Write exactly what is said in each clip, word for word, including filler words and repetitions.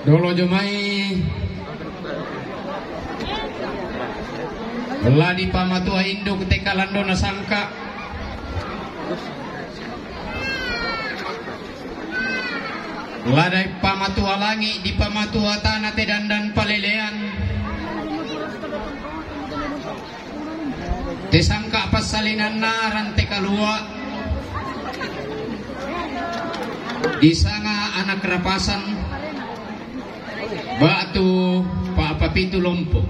Dolo jomai la dipamatua induk te kalandona sangka. La dipamatua langi, dipamatua tana te dandan palelean. Te sangka passalinanna rante kalua, disanga anak rapasan, ba'tu pa'papitu lompo.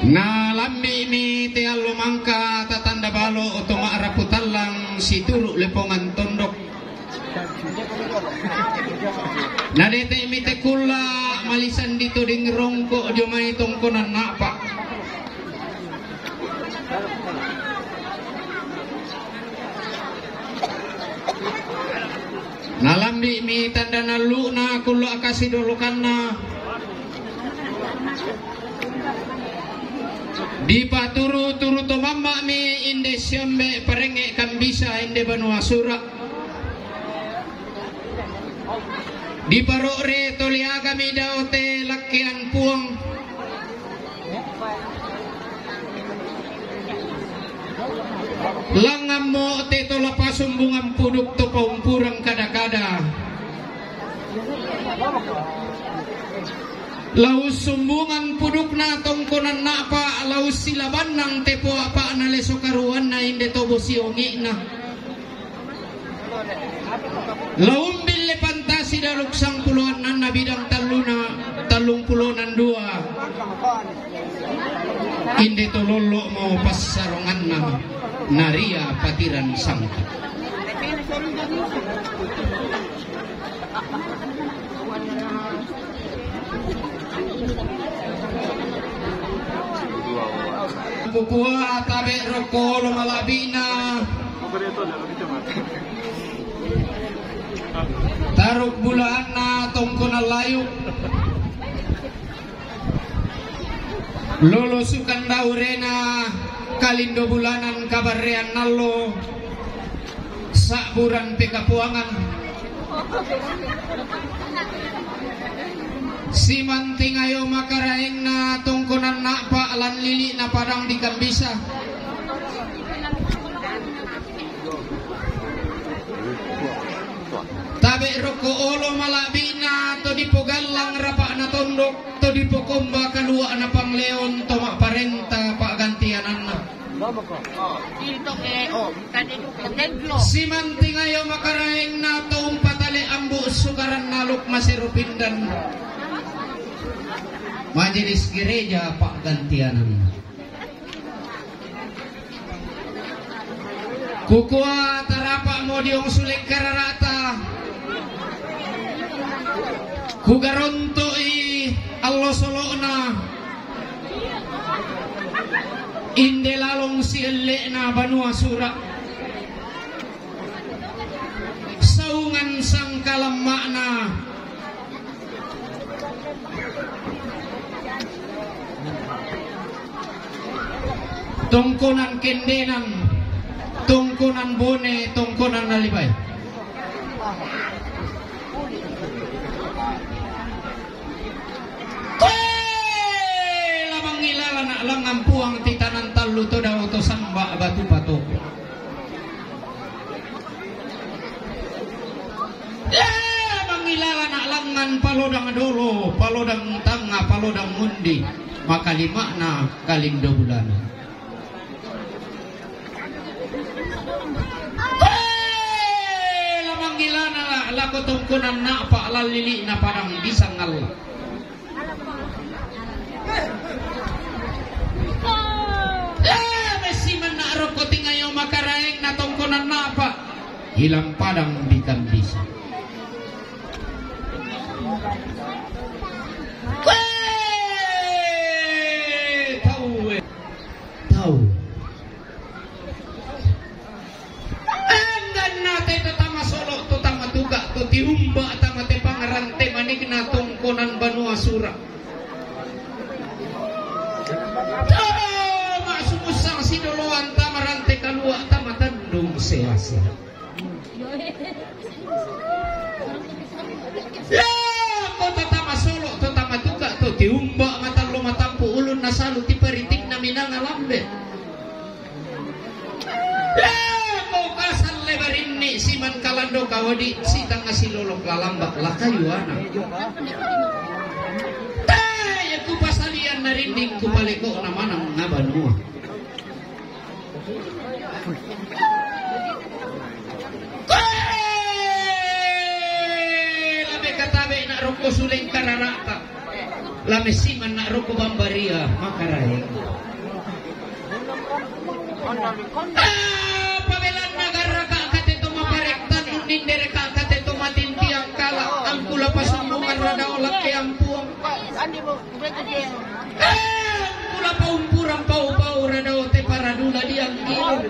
Na lambi'mi te allo mangka tatanda balo to ma'rapu tallang situru lepongan tondok. Nadete'mi te kulla malisan ditoding rongko jomai tongkonan na'pa. Nalambi'mi tanda nallu'na kulla kasi dolokanna. Dipaturu-turu to mamma'mi inde siambe parengnge kambisa inde banua sura. Diparo're toli agami dao te lakkean Puang. Langammo te to lapasumbungan puduk to paumpuran kada-kada. Lau sumbungan pudukna tongkonan na'pa, lau silabannang te poapa'na leso karuanna inde to bosi ongi'na. Laumbil le pantasi daluk sangpulo annanna bidang talluna, tallung pulo nan dua. Inde to lollo'mo passaronganna naria patiran sangka. Kukua tabe rokko olo mala'bi'na taruk bulaanna tongkonan layu. Lolo sukan daurena kalindo bulanan kabarrean nallo. Sa'buran pekapuangan. Simantingayo makaraengna tongkonan na'pa lan lili'na padang di Kambisa. Tabe rokko olo mala'bi'na to dipogallang rapa'na tondok, to dipokomba kalua'na pangleon to ma'parenta pa'gantiananna. Simantingayo makaraengna to umpatale ambu sukaran naluk masero pindan majelis gereja pa'gantianan. Kukua tarapa'mo diong suleng karara'ta. Kugaronto'i allo solo'na. Inde lalong sielle'na banua sura. Saungan sangkalamma'na. Tongkonan Kendenan, tongkonan Bone, tongkonan Nalibai. Koe, la mangilala na' langngan Puang titanan tallu to dao to samba batu patoko. La mangilala na' langngan palodang dolo, palodang tanga, palodang mundi, makalima'na kalindo bulana. Koe, la mangilana lako tongkonan na'pa lan lili'na padang di Sangalla. La messimanna rokko tingayo makaraengna tongkonan na'pa hilang padang di Kambisa. Koe, tau, tau. Angganna te to tama solo, to tama tuka, to tiumba tama te pangrante manikna tongkonan banua sura. To ma'sumussang sidoloan tama rante kalua tama tandung seasa. Lako to tama solo, to tama tuka, to tiumba matallo matampu ulun nasalu ti paritikna minanga lambe. Lako kasalle barinni siman kalando kawadi sitanga silolok lalamba lakayuana. Tae ku pasalian narinding ku paleko na manang ngabanua. Koe! Lame katabe na roko suleng kararata. Lame siman na roko bambaria makarae. Ah, pabelanna garraka kate to maparektan, nindere ka kate to matintiang kala, angkula pasumbungan rada olak ke ampuang. Kula paumpuran pau-pau rada ote paradula diang gilo.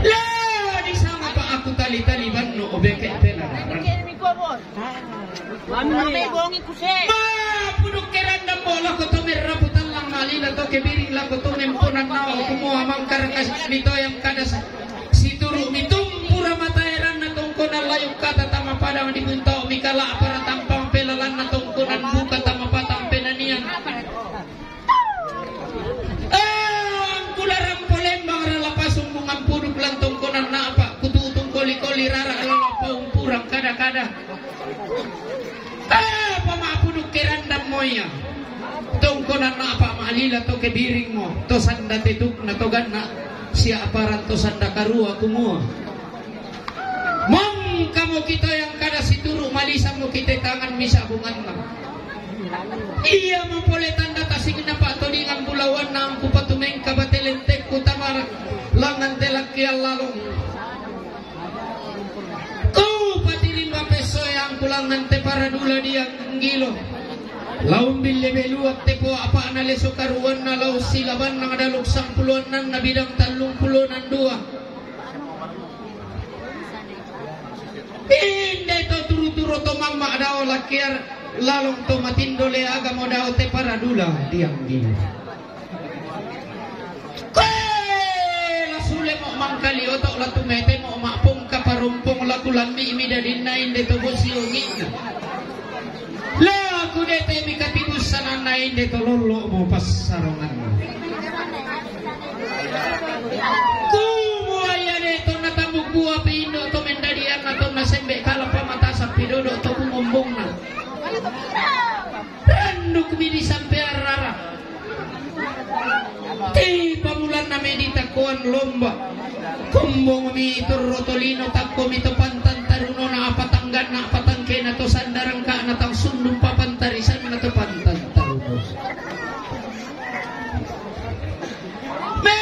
La disanga pa aku tali-tali banno obeke pela. Ma puduk kerandam mo lako to merrapu tallang malila to kebiring lako to memponan nao kumo amang karakas mito yang kadas. Situru' mitumpura mataeranna tongkonan layuk kata tama padang dibuntao mikala' para tampang pelalanna tongkonan buka tama patang penanian. Angkula rampo lembang rala pasumbungan puduk lan tongkonan napa kututung koli-koli rara' lala paumpuran kada-kada. Apa ma'puduk kerandam mo iya? Tongkonan apa ma'lila to kebiring mo, to sanda tetukna to ganna' sia aparan to sanda karua kumua. Mangkamo kita yang kada situru' malisan mo kita tangan misa bunganna. Iya mapole tanda tasingna pa'todingan bulawanna angku patumengka batelentekku tamara langan telakkian lalong. Kau patirimba pessoyang kulangan te paradula dianggilo. Laung bille beluat te po apa'na leso karuanna laung silabanna daluk sampuluannanna bidang tallung pulunan dua. Inde to turu-turu to mamma dao lakkiar lalong to matindo le agamo dao te paradula dianggilo. Koe la sule mo mangkalioto la tumete mo ma'pongka parompong la kulambi' mi dadinna inde to bosi ongi'na. La kudete mi katibussananna inde to lollo mo passaronganna. Kumua ia de tonna tambuk bua pi indo to mendadianna tonna sembe' kala pamatasan pi dodo to kumombongna. Randuk mi disampean rara. Ti pamulanna mi ditakoan lomba. Kombong mi torro tolino takko mi to pantan tarunona apa tangganna apa tangkena to sandarangka'na tang sundung papantarisanna to pantan taruno. Me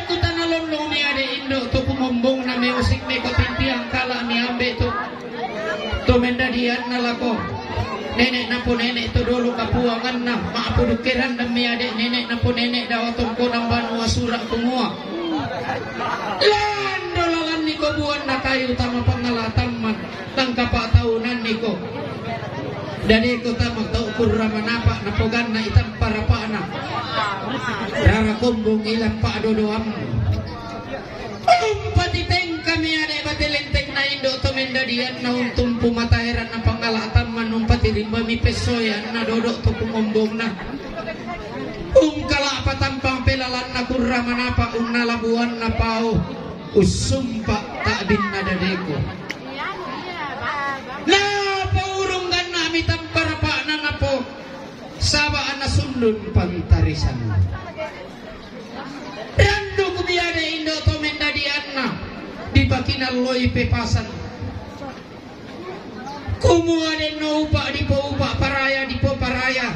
kutana londong mi ade indo to kumombongna me usik me kotintiang kala mi ambe to. To mendadianna lako nene' napo nene' to dolo kapuanganna, ma'pudukkeran dammi ade' nene' napo nene' dao tongkonang banua sura' kumua. Lando lalanni ko buanna kayu tama pangala tamman, langkapa taunanni ko. Dadeko tama tau kurra manapa napoganna itampa rapa'na. Rara kombong ilang pa'dodoammu. Umpati tengkami ade' bate lentekna indo' to mendadianna untumpu mataeranna pangala' tamman umpati rimbami pessoyanna dodo' to kumombongna. Ungkala' patampang pelalanna kurra manapa unnala buanna pao ussumpa' ta'binna dadeko. Napourung ganna'mi tampa rapa'na napo saba' anna sundun pantarisanna. Randuk biade indo' to mendadianna dipakinalloi pepasan. Kumua denno upa' dipoupa' paraya dipoparaya.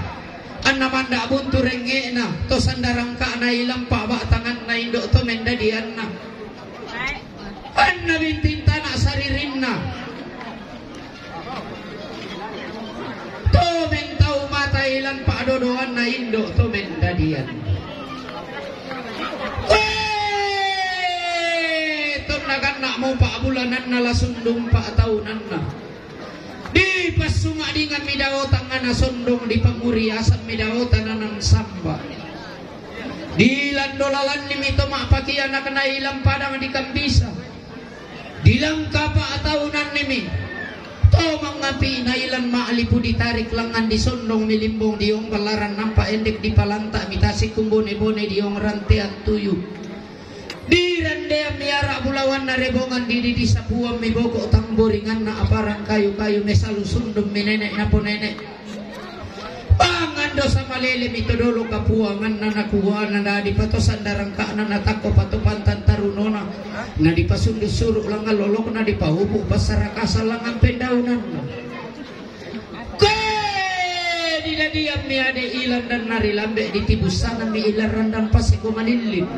Anna manda' buntu rengnge'na to sandarangka'na ilampa' ba'tanganna indo' to mendadianna. Anna binting tana' saririnna. To mentau mata ilan pa'dodoanna indo' to mendadian. Wee! Tonna ganna'mo pa'bulananna la sundung pa'taunanna. Dipassunga' dingan mi dao tangngana sondong dipanguriasan mi dao tananang samba. Dilando lalanni mi to ma'pakianakna ilang padang dikambisa. Dilangkapa' taunanni mi. To Mangapi' na ilan ma'lipu ditarik langngan disondong milimbong diong ballaran nampa' endek dipalanta' mitasik kumbone-bone diong rantean tuyu. Dirandean miara' bulawanna rebongan didi disapuan miboko' tangboringanna aparang kayu-kayu mesalu sundun minene' naponene'. Pangan dosa malele mitodolo kapuanganna nakuana na dipatosan darangka'na natakko patopantan tarunona. Na dipasundu suru' langngan lolokna dipaupu' passarakasan langngan pendaunanna. Koe didadiammi ade' ilan dan narilambe' ditibussanammi ilan randang paseko malillin.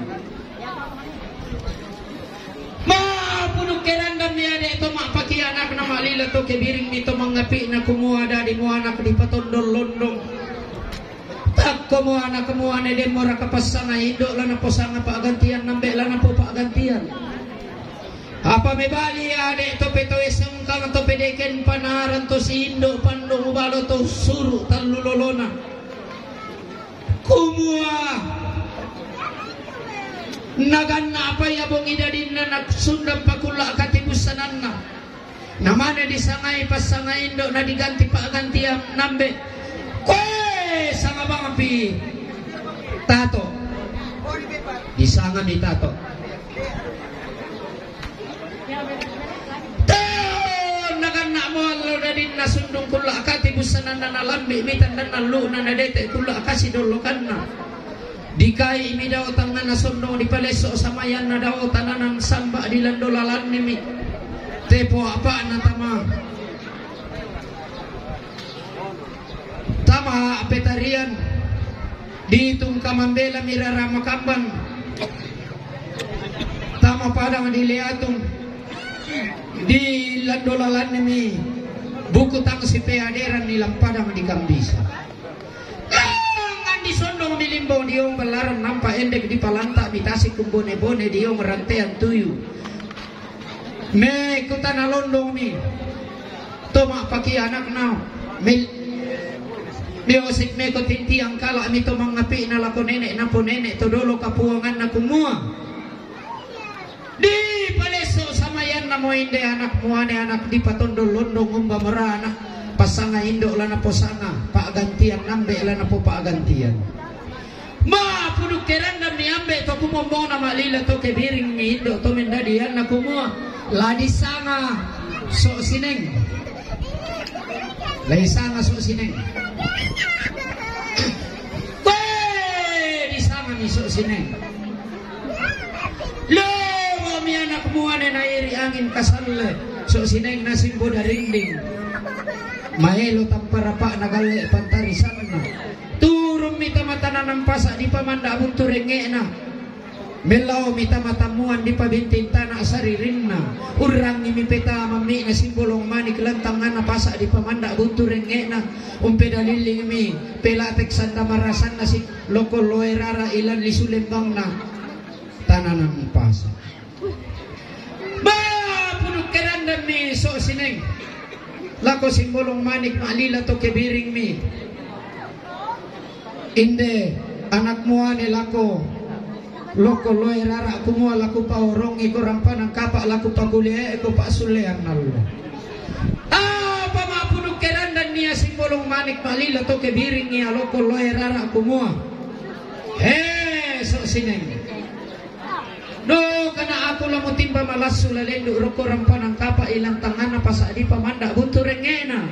Mapuduk kerandammi ade' to ma'pakianakna ma'lila to kebiringmi to mangapi'na kumua dadi muanak dipatondon londong. Takko muanak muane demmora kapassanga indo' lana posanga pa'gantian nambe' lana po pa'gantian. Apa mebali ade' to petoe sengkang to pedeken panaran to si indo' pandong ubalo to suru' tallu lolona. Kumua naganna apa ia bongi dadinna na sundang pakulla' katibussananna. Namane disangai passangai indo' na diganti pa'gantian nambe'. Koe sanga bangpi tato. Disangami tato. Taon naganna muallo dadinna sundung kulla' katibussananna nalambi' mitandanna lu'na nadete' kulla' kasidollokanna. Dikai'mi dao tangngana sondong dipalesso' samayanna dao tananan samba' dilando lalannimi. Tepo apa'na tama tama petarian ditungka mambela mirara makambang tama padang di Leatung dilando lalannimi buku tang sipeaderan nilang padang di Kambisa. Langngan disondong milimbong diong ballaran nampa' endek dipalanta' mitasik kumbone-bone diong rantean tuyu. Me kutana londongmi to ma'pakianakna mil miosik meko tintiang kala'mi to mangapi'na lako nene' napo nene' to dolo kapuanganna kumua. Dipalesso' samayanna mo inde anak muane anak dipatondon londong umba morana. Passanga indo' lana posanga pa'gantian nambe' lana po pa'gantian. Mapuduk kerandammi ambe' to kumombongna ma'lila to kebiringmi indo' to mendadianna kumua la disanga so' sineng. La disanga so' sineng. Koe disangami so' sineng. Lomomi anak muane nairi angin kasalle so' sineng nasimbo darinding. Maelo tamparapa'na galle pantarisanna. Turummi tama tananan pasa' dipamanda' buntu rengnge'na. Mellaomi tama tammuan dipabinting tana' saririnna. Urrangimi petamammi'na simbolong manik lantangana pasa' dipamanda' buntu rengnge'na. Umpedalillingmi pelatek sanda marasanna si lokon loe rara ilan lisu lembangna tananan pasa'. Ba puduk kerandammi so' sineng lako simbolong manik ma'lila to kebiringmi. Inde anak muane lako loko loe rara kumua laku paorongi ko rampanan kapa' laku pakuliae ko pa'sullean allo. Apa ma'puduk kerandan nia simbolong manik ma'lila to kebiringi aloko loe rara kumua. He so' sineng. Do kana aku la mutimba malassu la lendu' rokko rampanan kapa' ilang tangngana pasa' dipamanda' buntu rengnge'na.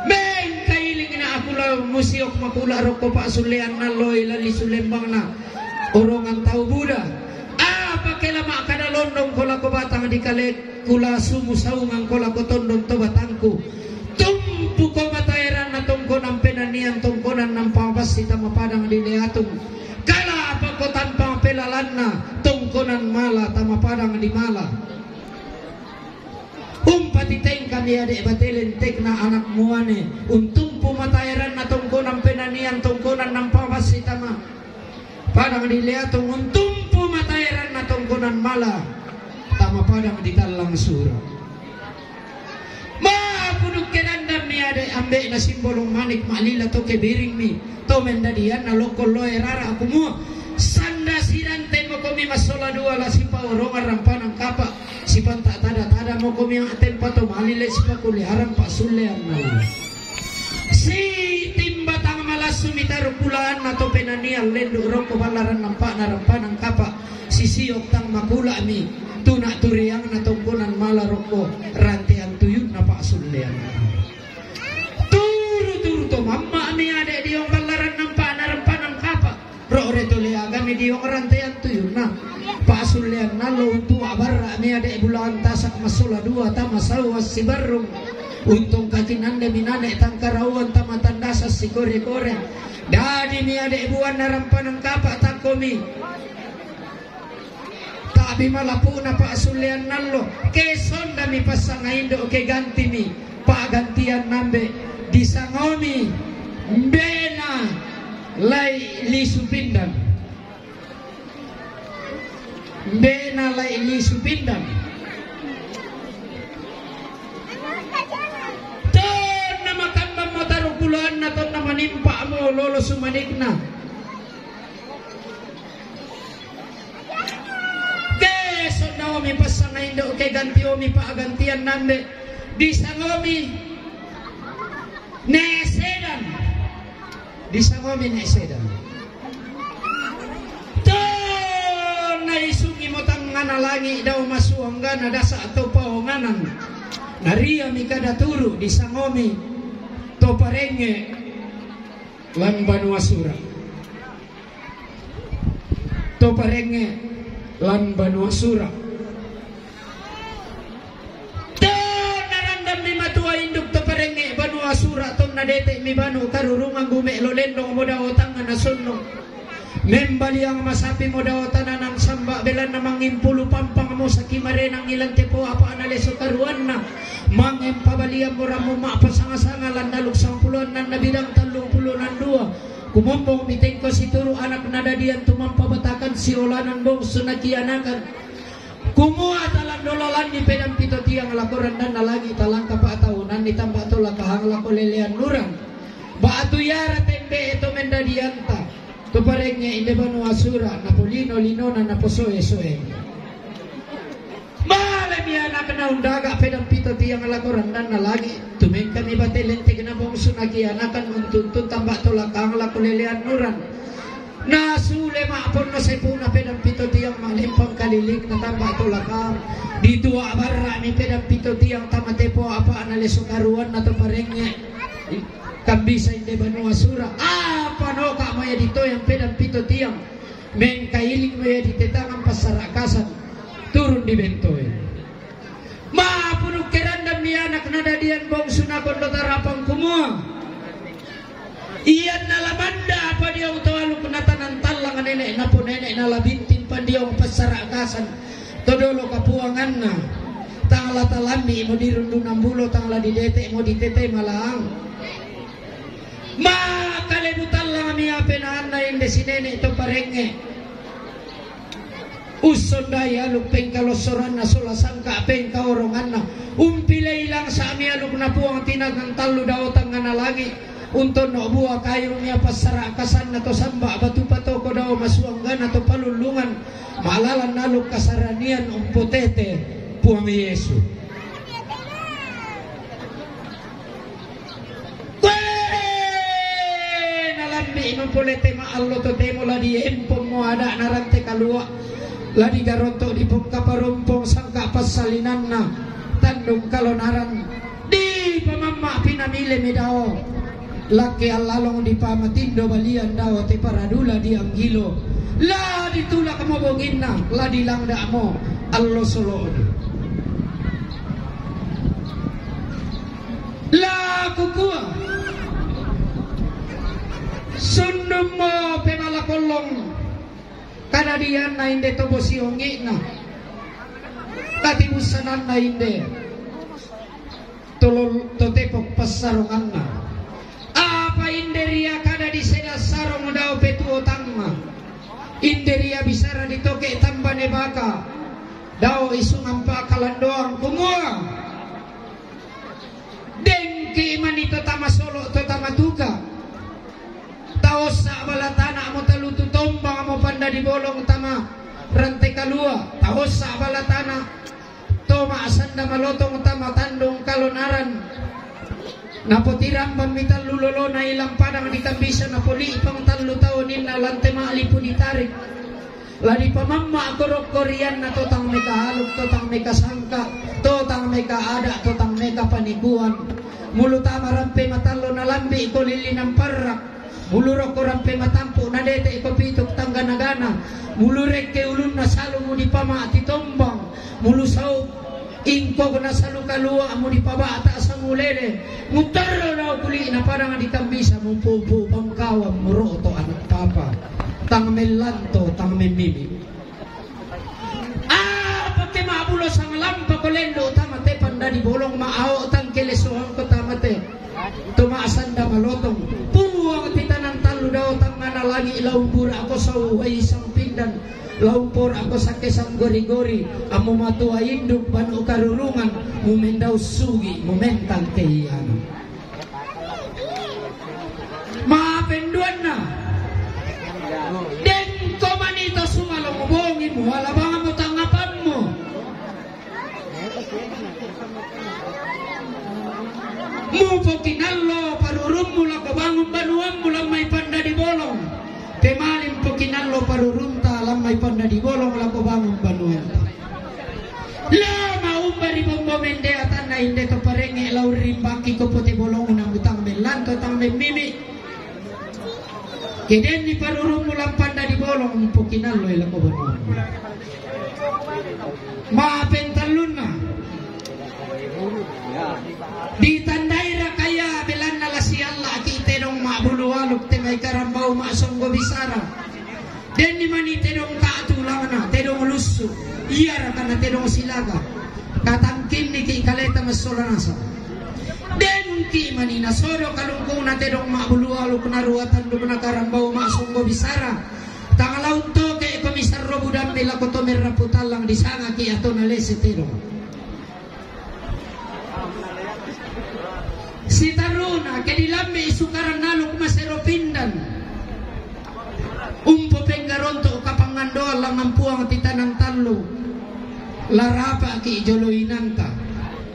Mengkailingna aku la musiok makula' rokko pa'sullean nalloi lalli sulembangna orongan tau buda. Apa ke la ma'kada londongko lako batang dikaleku la sumusaungangko lako tondon to batangku. Tumpuko mataeranna tongkonan penanian tongkonan nampa mapassi tama padang di Leatung. Kalapako tampang pelalanna tongkonan mala tama padang di mala. Umpati tengkami ade' batelen tekna anak muane untumpu mataeranna tongkonan penanian tongkonan nampa mapassi tama padang di Leatung untumpu mataeranna tongkonan mala tama padang di tallang sura. Ma'puduk kerandammi ade' ambe'na simbolong manik ma'lila to kebiringmi to mendadianna lokko loe rara kumua. Sanda sirante mokomi massola dua la sipaorongan rampanan kapa' sipanta' tada-tada Mo komiang tempa to malile sipakuliaran pa'sulleanna. Si timbatang malassu mitaro kulaanna to penanian lendu' rokko ballaran nampa'na rampanan kapa', sisio' tang makula'mi tuna' turiangna tongkonan mala rokko rantean tuyunna pa'sulleanna. Turu-turu to mamma'mi ade' diong ballaran nampa'na rampanan kapa'. Ro're to leagami diong rantean tuyunna. Pa'sulleanna allo untu' a'barra'mi ade' bulaan tasa' massola dua tama saua sibarrung. Untong kakinande minane tangkarauan tama tandasa sikore-kore. Dadimi ade' buanna rampanan kapa' takkomi. Ta'bi malapu'na pa'sulleanna allo. Ke sondami passanga indo', ke gantimi pa'gantian nambe', disangaomi mbe'na lai' lisu pindan. Mbe'na lai' lisu pindan. Tonna makambang mo taro kulaanna, tonna manimpa'mo lolo sumanikna. Ke sondaomi passanga indo', ke gantiomi pa'gantian nambe', disangaomi ne' sedan. Disangaomi ne' sedan. Tonna isungimo tangngana langi' dao masuanggana dasa' to paonganan. Nariami kada turu', disangaomi to parengnge' lan banua sura'. To parengnge' lan banua sura'. Tonna randammi matua induk to parengnge' banua sura', tonna dete'mi banu karurungan, gume' lo lendong mo dao tangngana sonno'. Membaliang masapi mo dao tananan samba', belanna mangimpulu pampang mo saki marenang ilan tepo apa'na leso karuanna. Mangempabaliang mo rammu ma'pasanga-sanga lan aluk sangpulo annan na bidang tallung pulo nan dua. Kumombong mitengko situru' anak nadadian tumampa batakan siolanan bongsu nakianakan. Kumua talandolo lanni pedang pito tiang lako randanna langi' talangka pa'taunanni tamba' tolakahang lako lelean uran. Ba'tu yara tembe'e to mendadianta. To parengnge' inde banua sura', napolino-linona naposoe-soe. Malemi anakna undaga' pedang pito tiang lako randanna langi', tumengkami bate lentekna bongsu nakianakan untuntun tamba' tolakang lako lelean uran. Nasule ma'ponno sepu'na pedang pito tiang, malempang kalilingna tamba' tolakang. Ditua' barra'mi pedang pito tiang tama tepo apa'na leso karuanna to parengnge'. Kambisa inde banua sura', apa noka' mo ia ditoyang pedang pito tiang. Mengkailing mo ia ditetangan passara'kasan, turun dibentoe. Ma'punu' kerandammi anak nadadian bongsu nakon do tarapang kumua, ianna la manda' apa diong to aluk natanan tallang nene' napo nene' na la bintin pandiong passara'kasan to dolo kapuanganna. Tang la talammi mo dirundunan bulo, tang la didete' mo ditete malaang. Makalebu tallangmi apenaanna inde si nene' to parengnge'. Ussondai aluk pengkalossoranna sola sangka' pengkaoronganna. Umpilei langsa'mi aluk napuang tinagang tallu dao tangngana langi'. Untonno' bua kayummi apa sara'kasanna to samba' batu patoko dao masuanggana to palullungan. Ma'lalan aluk kasaranian umpotete Puang Yesu. Kuee! Nalambi'mo pole te ma'allo totemo la diempommo ada'na rante kalua', la digaronto' dipongkaparompong sangka' passalinanna tandung kalonaran, dipamamma' pinamile medao, lakke allalong dipamatindo balian dao te paradula dianggilo, la ditulakmo bonginna, la dilangda'mo allo solo'du. La kukua, sundummo pemala kollong, kadadianna inde to bosi ongi'na, katibussananna inde to lol-, to tepok passaronganna. Apa inde ria kada diseda sarong dao petuotanna, inde ria bisara ditoke' tambane baka dao isungan pakalandoang kumua, Dengki mani to tama solo' to tama tuka. Taossa' bala tana' mo talutu tombang mo pandadi bolong tama rante kalua. Taossa' bala tana' to ma'san Malotong tama Tandung Kalonaran. Napotiramban mi tallu lolona i Lampadang di Tambisa, napolipang tallu taon inna lan te ma'lipu ditarik. La dipamamma' korok-korianna to tang mekaaluk, to tang mekasangka, to tang mekaada', to tang mekapanikuan. Mulu tama rampe matallo nalambi' ko lillinang parra'. Mulu rokko rampe matampu' nadete'ko pitu' tanggana-gana. Mulu rekke ulunna salu mudipama' titombang. Mulu sau' ingkok nasalu kalua' mudipaba'ta' sangulele. Mutarro dao kuli'na padang di Tambisa, mumpu-umpu bangkawan muro'to ana' papa. Tang mellanto, tang memmimi'. Apa ke ma'bulo sanglampa ko lendu' tama te pandadi bolong, ma'ao tang kelesohangko tama te. To ma'sanda malotong. Puang titanan tallu dao tangngana langi', la umbura'ko sau' wai sangpindan, la umpora'ko sakke sanggori-gori, ammu matua induk banu' karurungan, mumendau sugi', mumentang kehianan. Mapenduanna. Dengko manito sumalong bongimu, ala bangmu tangngapammu. Mupokinallo parurummu lako bangun banuammu lammai pandadi bolong. Pemaling pokinallo parurunta lammai pandadi bolong lako bangun banuanta. La maumba ri bombo mende atanna inde to parengnge', la urrimbakki ko pote bolongna mutang mellanto tang memmimi'. Ke denni parurummu lampanda di bolong, pokinalloi lako banuammu. Mapentallunna. Ditandai rakaya belanna la sialla'ki tedong ma'bulu aluk te mai karambau ma'songgo bisara. Denni mani tedong ta'tu langna, tedong lussu, iaraka na tedong silaga. Katangkinniki kaleta massola nasang. Denki mani nasodo kalungkungna tedong ma'bulu aluk narua tanduk na karambau ma'songgo bisara. Tang la untoke ko misarro budammi lako to merrapu tallang disangaki atona lese tedong. Sitaruna, ke dilambi sukaran aluk masero pindan. Umpo penggaronto kapangandoan langngan Puang titanan tallu. La rapa'ki jolo inanta,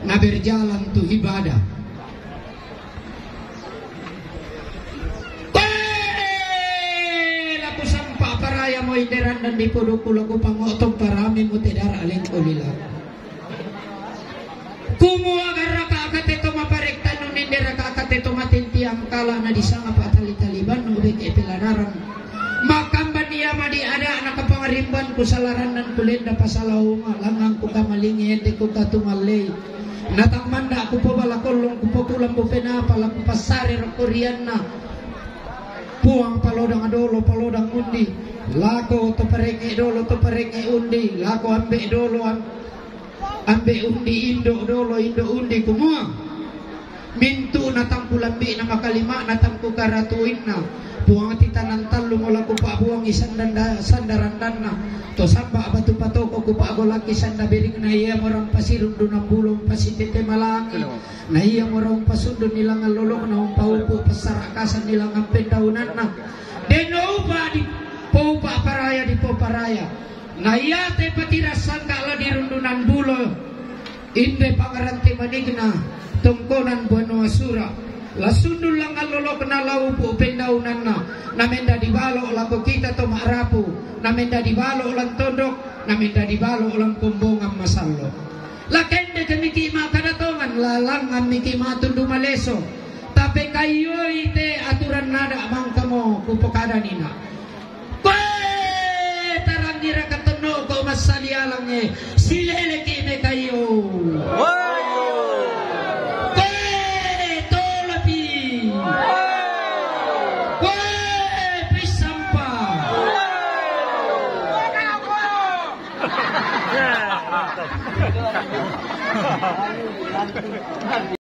na berjalan tu ibadah. Koe, la kusampa paraya moi derandan di podoku, la kupango'tong parami mute dara lengko lila. Kumua garraka akate to maparektannu ninde raka akate to matintiang kala na disanga patali-talibannu beke pelararang. Makamban ia madi ada na kapangarimban ku salarannan ku lenda pasalaunga langang ku kamalingi ende ku katumallei. Natang manda ku pobala kollong ku pokulambu penapa la ku passare rokko rianna. Puang palodang dolo palodang undi. Lako to parenge dolo to parenge undi. Lako ambe dolo am-, ambe undi indo dolo indo undi kumua. Mintu na tangkulambi na makalima na tangku karatuinna. Puang titanan tallu mola ku pabuangi sandanda-, sandarandanna. To samba batu patoko ku pagolaki sanda biringna ia morang pasirundu nambulung pasitete malangi. Na ia mora umpasundun nilangan lolokna umpaupu passarakasan nilangan pendaunanna. Denno upa di poupa paraya di poparaya. Na ia te patirassangka la dirundunan bulo. Inde pangarante manigna tongkonan banua sura. La sundun langan lolokna la upu pendaunanna. Na mendadi balo lako kita to ma'rapu. Na mendadi balo lan tondok. Na mendadi balo lan kombongan masallo. La kendekemiki ma'kada tongan, la langngammiki ma'tundu maleso. Tapekaiyoi te aturan nada mangkamo kupokadanina. Koe tarangiraka tonnoko massalialangnge, sileleki mekaio. Koe tolopi. Koe pissampa.